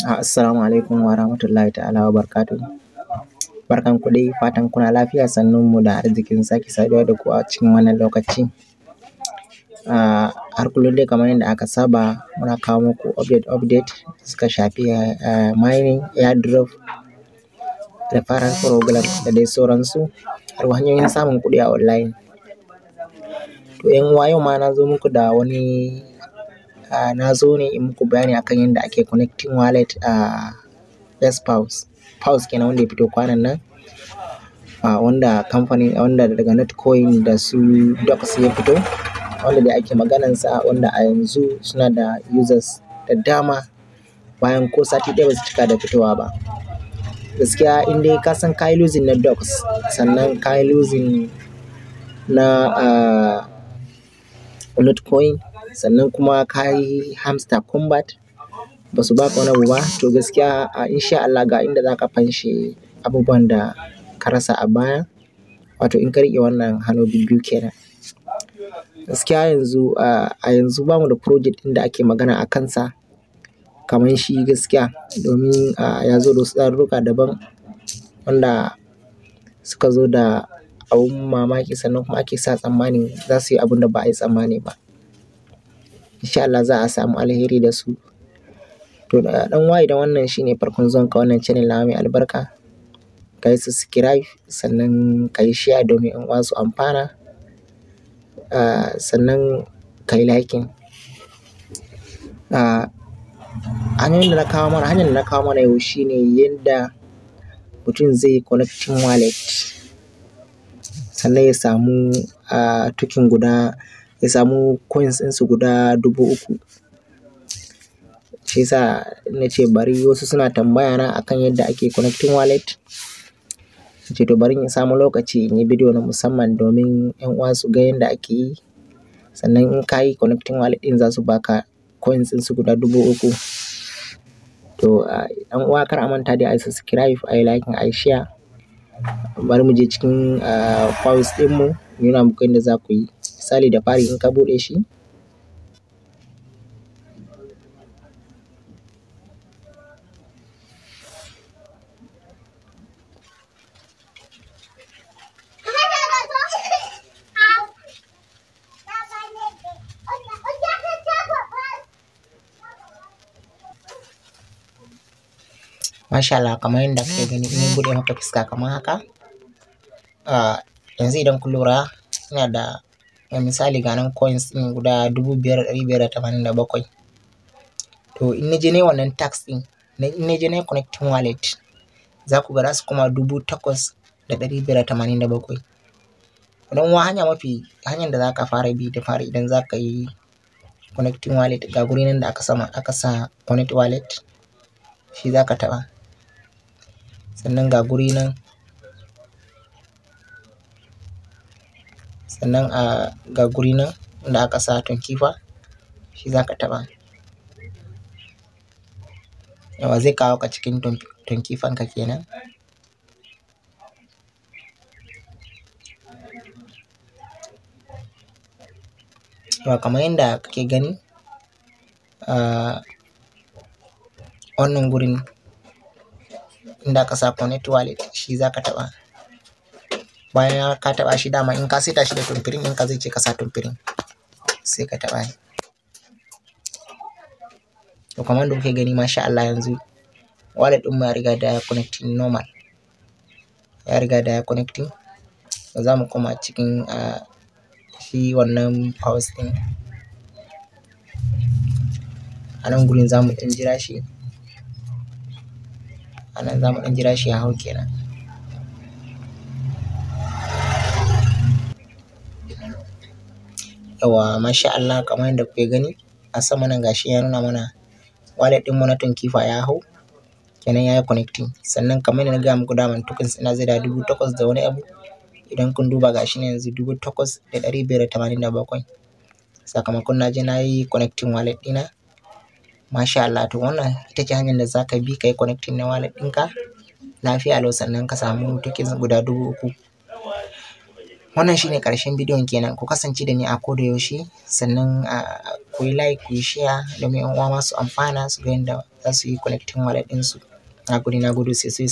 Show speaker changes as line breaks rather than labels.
Assalamu alaikum wa rahmatullahi ta'ala wa barakatuhu. Barkan ku dai, fatan kuna lafiya, sannun mu da arzikin sake saduwa da ku a cikin wannan lokaci. Har kullum dai kamar yadda aka saba muna kawo muku update update da suka shafi mining, airdrop, referral program da dai sauransu, har hanyoyin samun kuɗi a online. To 'yan uwa, yau ma na zo muku da wani na zo ne in muku bayani akan yadda ake connecting wallet a Paws. Paws kenan wanda ya fito kwanan nan, wanda kamfanin wanda daga Notcoin da su Dogs ya fito, wanda dai ake maganansa, wanda a yanzu suna da users da dama bayan ko sati ɗaya ba su cika da fitowa ba. Gaskiya in dai ka san ka yi losing na Dogs, sannan ka yi losing na Notcoin, sannan kuma ka yi Hamster Combat, ba su baka wani abu ba, to gaskiya insha Allah ga inda za ka fanshe abubuwan da ka rasa a baya, wato in ka riƙe wannan hannu bibbiyu kenan. Gaskiya yanzu a yanzu bamu da project ɗin da ake magana a kansa kamar shi gaskiya, domin ya zo da wasu tsarurruka daban wanda suka zo da abun mamaki, sannan kuma ake sa tsammanin za su yi abun da ba a yi tsammani ba. Insha Allah za a samu alheri da su. To ɗan uwa, idan wannan shine farkon zuwan ka wannan channel nawa mai albarka, ka yi subscribe sannan ka yi share domin 'yan uwa su amfana, sannan ka yi liking. Hanyoyin da na kawo mana, hanyar da na kawo mana yau shine yadda mutum zai yi connecting wallet sannan ya samu token guda, ya samu coins ɗinsu guda 3,000. Shi yasa na ce bari, wasu suna tambaya na akan yadda ake connecting wallet. Na ce to bari in samu lokaci in yi bidiyo na musamman domin 'yan uwa su ga yadda ake yi. Sannan in ka yi connecting wallet ɗin za su baka coins ɗinsu guda 3,000. To ɗan uwa, kar a manta dai a yi subscribe, a yi liking, a yi share. Bari mu je cikin Paws ɗinmu mu nuna muku yadda za ku yi. Misali, da fari in ka buɗe shi, masha Allah, kamar yadda kuke gani, in ya buɗe maka fuska kamar haka. Yanzu idan kun lura, ina da misali ga nan coins ɗin guda 5,587. To in na je na yi wannan task ɗin, in na je na yi connecting wallet, za ku ga za su koma 8,587. Ɗan uwa, hanya mafi hanyar da za ka fara bi da fari idan za ka yi connecting wallet, ga guri nan da aka sama aka sa connect wallet, shi za ka taɓa. Sannan ga guri nan, sannan ga guri nan da aka sa Tonkeeper, shi za ka taɓa. Yawwa, zai kawo ka cikin Tonkeeper ka kenan. Yawwa, kamar yadda kake gani, wannan gurin inda aka sa connect wallet, shi za ka taɓa. Bayan ka taɓa shi, dama in ka saita shi da thumbprint ɗinka, zai ce ka sa thumbprint, sai ka taɓa shi. To kamar yadda kuke gani, masha Allah, yanzu wallet ɗin mu ya riga da ya connecting normal. Ya riga da ya connecting. Za mu koma cikin shi wannan Paws ɗin. A nan gurin za mu ɗan jira shi. A nan za mu ɗan jira shi ya hau kenan. Yawwa, masha Allah, kamar yadda kuke gani a sama nan, gashi ya nuna mana wallet ɗinmu na Tonkeeper ya hau kenan, ya yi connecting. Sannan kamar yadda na gaya muku, daman tokens ɗina zai dawo 8,000 da wani abu. Idan kun duba, gashi nan yanzu 8,587, sakamakon na je na yi connecting wallet ɗina. Masha Allah, to wannan ita ce hanyar da za ka bi ka yi connecting na wallet ɗinka lafiya lau, sannan ka samu tokens guda 3,000. Wannan shine ƙarshen bidiyon kenan. Ku kasance da ni a koda yaushe, sannan ku yi like, ku yi share domin 'yan uwa ma su amfana su ga yadda za su yi connecting wallet ɗinsu. Na gode, na gode sosai.